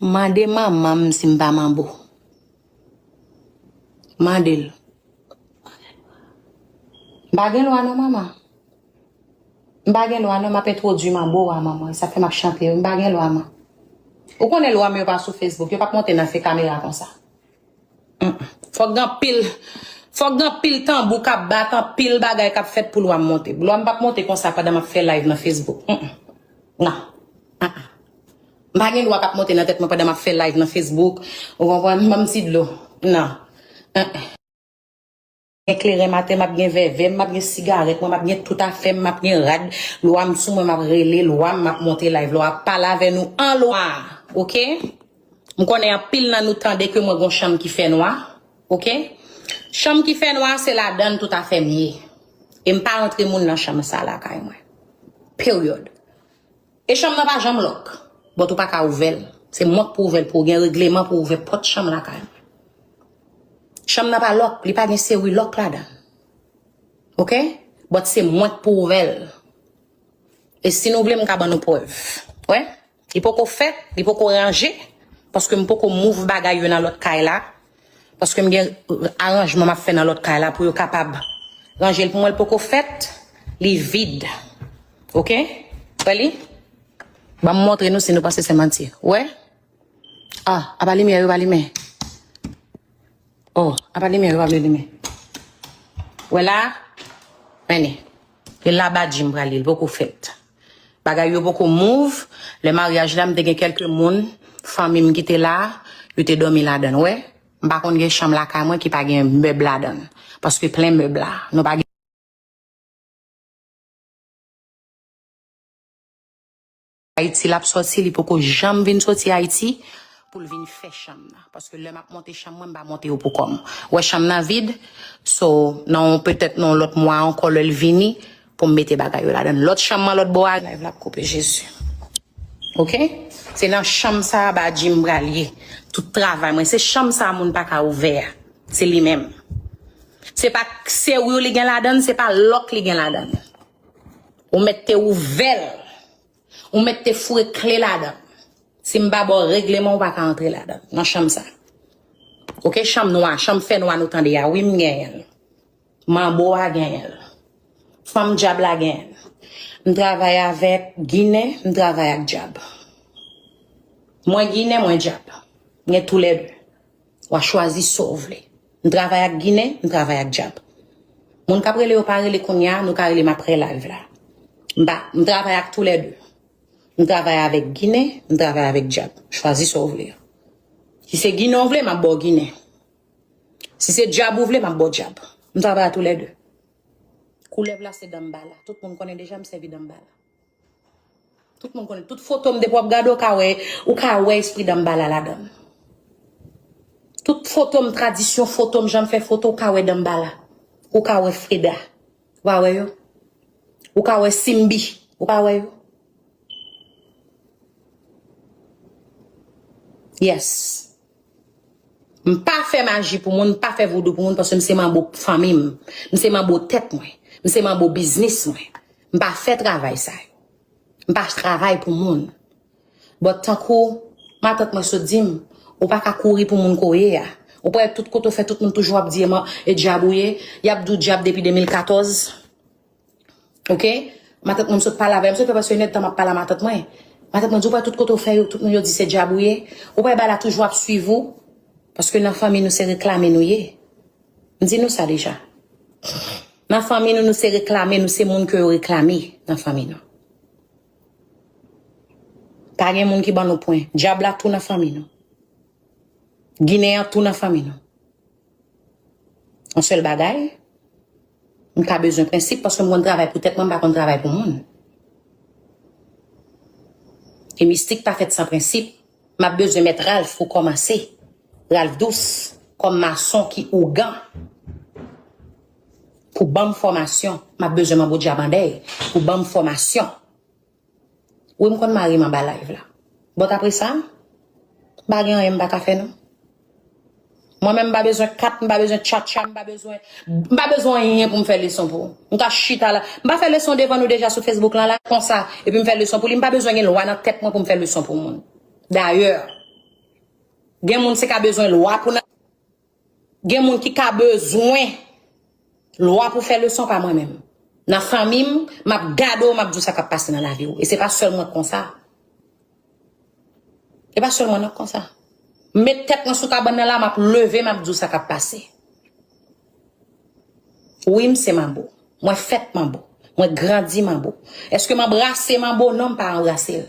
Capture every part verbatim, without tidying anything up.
Mande manman m si m pa manbo. Mande l. M pa gen lwa non, manman. M pa gen lwa non, m ap entwodui manbo a, manman. Sa fè m ap chante. M pa gen lwa, man. Ou konnen lwa m yo pa sou Facebook, yo p ap monte nan fè kamera konsa. Mm-mm. Fòk gen anpil, fòk gen anpil tanbou k ap bat, anpil bagay k ap fèt pou lwa m monte. Lwa m p ap monte konsa pandan m ap fè live nan Facebook. Mm-mm. Non. Mm-mm. M pa gen lwa k ap monte nan tèt mwen pandan m ap fè live nan Facebook. Ou konprann? Ban m ti dlo. Non. Mm-mm. Gen kleren maten, m ap gen vèvè m, m ap gen sigarèt mwen, m ap gen tout afè m, m ap gen rad. Lwa m sou mwen, m ap rele lwa m, m ap monte live. Lwa ap pale avè nou an lwa, oke? M konnen anpil nan nou tande ke mwen gon chanm ki fè nwa, oke? Chanm ki fè nwa, se ladan l tout afè m ye. E m pa rantre moun nan chanm sa lakay mwen. Peryòd. E chanm nan pa janm lòk. But ou pa ka ouvè l. Se mwen k pou ouvè l pou ou gen regleman pou ouvè pòt chanm lakay mwen. Chanm nan pa lòk, li pa gen seri lòk ladan l. Oke? But se mwen k pou ouvè l. E si nou vle, m ka ban nou prèv. Wè? Li poko fèt, li poko ranje, paske m poko move bagay yo nan lòt kay la. Paske m gen aranjman m ap fè nan lòt kay la pou yo kapab ranje l pou mwen. L poko fèt, li vid. Oke? Wè li? Ban m montre nou si nou panse se manti. Wè? Ah, apa limyè yo pa limen? Oh, apa limyè yo pa vle limen? Wè la? Men li. E la badji m pral ye, l poko fèt. Bagay yo poko move. Lè maryaj la, m te gen kèlke moun, fanmi m ki te la, yo te dòmi ladan l. Wè? M pa konn gen chanm lakay mwen ki pa gen mèb ladan l. Paske plen mèb la. Nou pa gen Ayiti l ap sòti, li poko janm vin sòti Ayiti pou l vin fè chanm nan. Paske lè m ap monte chanm mwen, m pa monte yo pou kò m. Ou wè chanm nan vid, so, nan yon, petèt nan yon lòt mwa ankò lè l vini, pou m mete bagay yo ladan l. Lòt chanm nan lòt bò a, live la ap koupe, Jezi. Oke? Se nan chanm sa a badji m pral ye. Tout travay mwen, se chanm sa a moun pa ka ouvè a. Se li menm. Se pa seri li gen ladan l, se pa lòk li gen ladan l. Ou mèt te ouvè l. Ou mèt te foure kle ladan l. Si m pa ba w regleman, ou pa ka antre ladan l, nan chanm sa. Oke, chanm nwa, chanm fè nwa nou tande a, wi, m genyen l. Manbo a genyen l. Fanm dyab la genyen l. M travay avèk ginen, m travay ak dyab. Mwen ginen, mwen dyab. M gen toulède. W a chwazi sa w vle. M travay ak ginen, m travay ak dyab. Moun k ap rele yo pa rele kounye a, nou ka rele m apre live la. M pa, m travay ak toulède. M travay avèk ginen, m travay avèk dyab. Chwazi sa w vle. Si se ginen w vle, m ap ba w ginen. Si se dyab ou vle, m ap ba w dyab. M travay ak toulède. Koulèv la se danmbala. Tout moun konnen deja m sèvi danmbala. Tout moun konnen. Tout foto m depi w ap gade, ou ka wè, ou ka wè espri danmbala ladan l. Tout foto m, tradisyon foto m, jan m fè foto, ou ka wè danmbala. Ou ka wè Freda. Ou pa wè yo? Ou ka wè Simbi. Ou pa wè yo? Yes. M pa fè maji pou moun, m pa fè voudou pou moun, paske m se manbo fanmi m. M se manbo tèt mwen. M se manbo biznis mwen. M pa fè travay sa yo. M pa travay pou moun. But tankou matant mwen sot di m, ou pa ka kouri pou moun ke w ye a. Ou pa wè tout kote w fè, tout moun toujou ap di e man-, e dyab ou ye. Y ap di w dyab depi de mil katòz. Oke? Matant mwen, m sot pale avè l. M sot fè prèske inèdtan m ap pale a matant mwen. Matant mwen di, ou pa wè tout kote w fè yo, tout moun yo di se dyab ou ye. Ou pa wè bagay la toujou ap swiv ou. Paske nan fanmi nou se reklame nou ye. M di nou sa deja. Nan fanmi nou, nou se reklame, nou se moun ke yo reklame nan fanmi nou. Pa gen moun ki ban nou pwen. Dyab la tou nan fanmi nou. Ginen an tou nan fanmi nou. Yon sèl bagay, m ka bezwen prensip paske m konn travay pou tèt mwen, m pa konn travay pou moun. E mistik pa fèt san prensip. M ap bezwen mèt Ralph pou kòmanse. Ralph Dous, kòm mason ki ougan, pou ban m fòmasyon. M ap bezwen manbo dyab andèy pou ban m fòmasyon. Wi, m konn mari m anba live la. But apre sa, m pa gen anyen m pa ka fè non. Mwen menm, m pa bezwen kat, m pa bezwen tchatcha, m pa bezwen, m pa bezwen anyen pou m fè leson pou ou. M ka chita la. M pa fè leson devan nou deja sou Facebook lan la, konsa, epi m fè leson pou li. M pa bezwen gen lwa nan tèt mwen pou m fè leson pou moun. Dayè, Gen moun se ka bezwen lwa pou nan. Gen moun ki ka bezwen lwa pou fè leson, pa mwen menm. Nan fanmi m, m ap gade w, m ap di w sa k ap pase nan lavi w. E se pa sèl mwen k konsa. E pa sèl mwen non k konsa. M met tèt mwen sou kabann nan la, m ap leve, m ap di w sa k ap pase. Wi, m se manbo. Mwen fèt manbo. Mwen grandi manbo. Èske m anbrase manbo? Non, m pa anbrase l.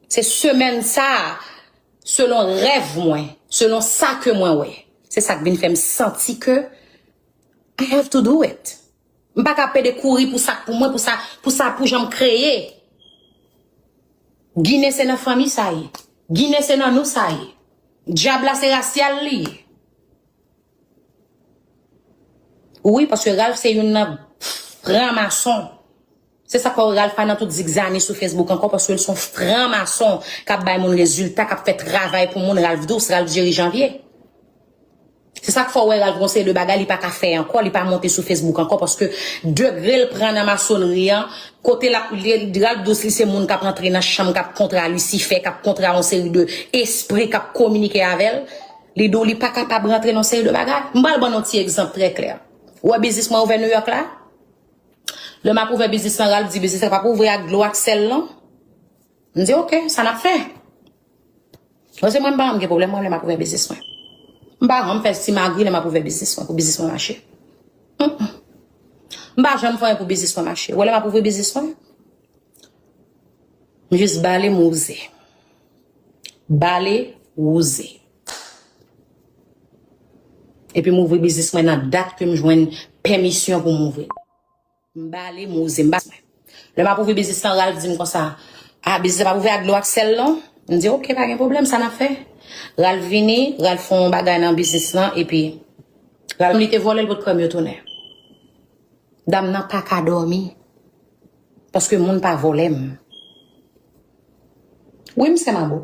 Se semèn sa a, selon rèv mwen, selon sa ke mwen wè, se sa k vin fè m santi ke I have to do it. M pa ka pede kouri pou sa k pou mwen, pou sa, pou sa pou jan m kreye. Ginen se nan fanmi sa ye. Ginen se nan nou sa ye. Dyab la se rasyal li ye. Wi, paske Ralph se youn nan franmason. Se sa k fè Ralph pa nan tout zigzani sou Facebook ankò, paske l se yon franmason k ap bay moun rezilta, k ap fè travay pou moun. Ralph dous, Ralph Jerry Janvier. Se sa k fè w wè Ralph gon seri de bagay li pa ka fè ankò, li pa monte sou Facebook ankò, paske degre l pran nan masonri an, kote l ap, li, Ralph dous li se moun k ap rantre nan chanm, k ap kontre a Lisifè, k ap kontre a yon seri de espri k ap kominike avè l, li di w li pa kapab rantre nan yon seri de bagay. M pral ban nou yon ti egzanp trè klè. Ou wè biznis mwen ouvè New York la? Lè m ap ouvè biznis lan, Ralph di biznis lan p ap ouvri ak dlo ak sèl non. M di, "Ok, sa n ap fè?" Bon, se mwen, m pa janm gen pwoblèm, mwen, lè m ap ouvè biznis mwen. M pa janm fè simagri lè m ap ouvè biznis mwen, pou biznis mwen mache. Mm, mm. M pa janm fè anyen pou biznis mwen mache. Ou wè lè m ap ouvri biznis mwen, m jis bale, m wouze. Bale, wouze. Epi m ouvri biznis mwen nan dat ke m jwenn pèmisyon pou m ouvri. M bale, m wouze, m bale. Lè m ap ouvri biznis lan, Ralph di m konsa, "A, biznis la p ap ouvè ak dlo ak sèl non." M di, "Ok, pa gen pwoblèm, sa n ap fè?" Ralph vini, Ralph fè yon bagay nan biznis lan, epi Ralph li te vòlè l pot krèm yo tounen. Dam nan pa ka dòmi. Paske moun pa vòlè m. Wi, m se manbo.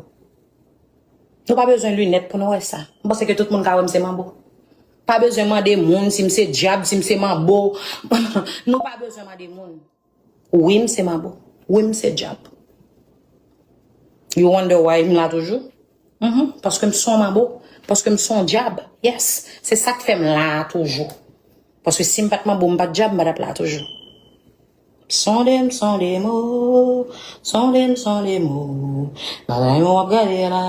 Nou pa bezwen linèt pou nou wè sa. M panse ke tout moun ka wè m se manbo. Pa bezwen mande moun si m se dyab, si m se manbo. Nou pa bezwen mande moun. Wi, m se manbo. Wi, m se dyab. You wonder why m la toujou? Mhm, paske m se yon manbo. Paske m se yon dyab. Yes. Se sa k fè m la toujou. Paske si m pa t manbo, m pa t dyab, m pa t ap la toujou. Sonde m, sonde m o, sonde m, sonde m o. Bagay mwen w ap gade la,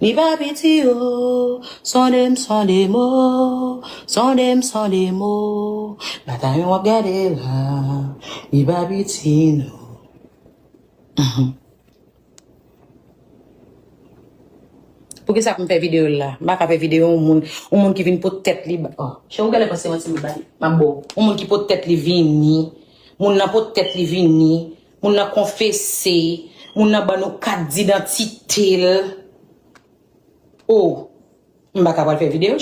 li pa piti o. Sonde m, sonde m o, sonde m, sonde m o. Bagay mwen w ap gade la, li pa piti non. Mhm. Poukisa pou m fè videyo la? M pa ka fè videyo yon moun, yon moun ki vin pot tèt li ba. Oh, chè, ou genlè panse manti m ap ba li. M ap ba w. Yon moun ki pot tèt li vini. Moun nan pot tèt li vini. Moun nan konfese. Moun nan ban nou kat didantite l. Oh, m pa ka pral fè videyo.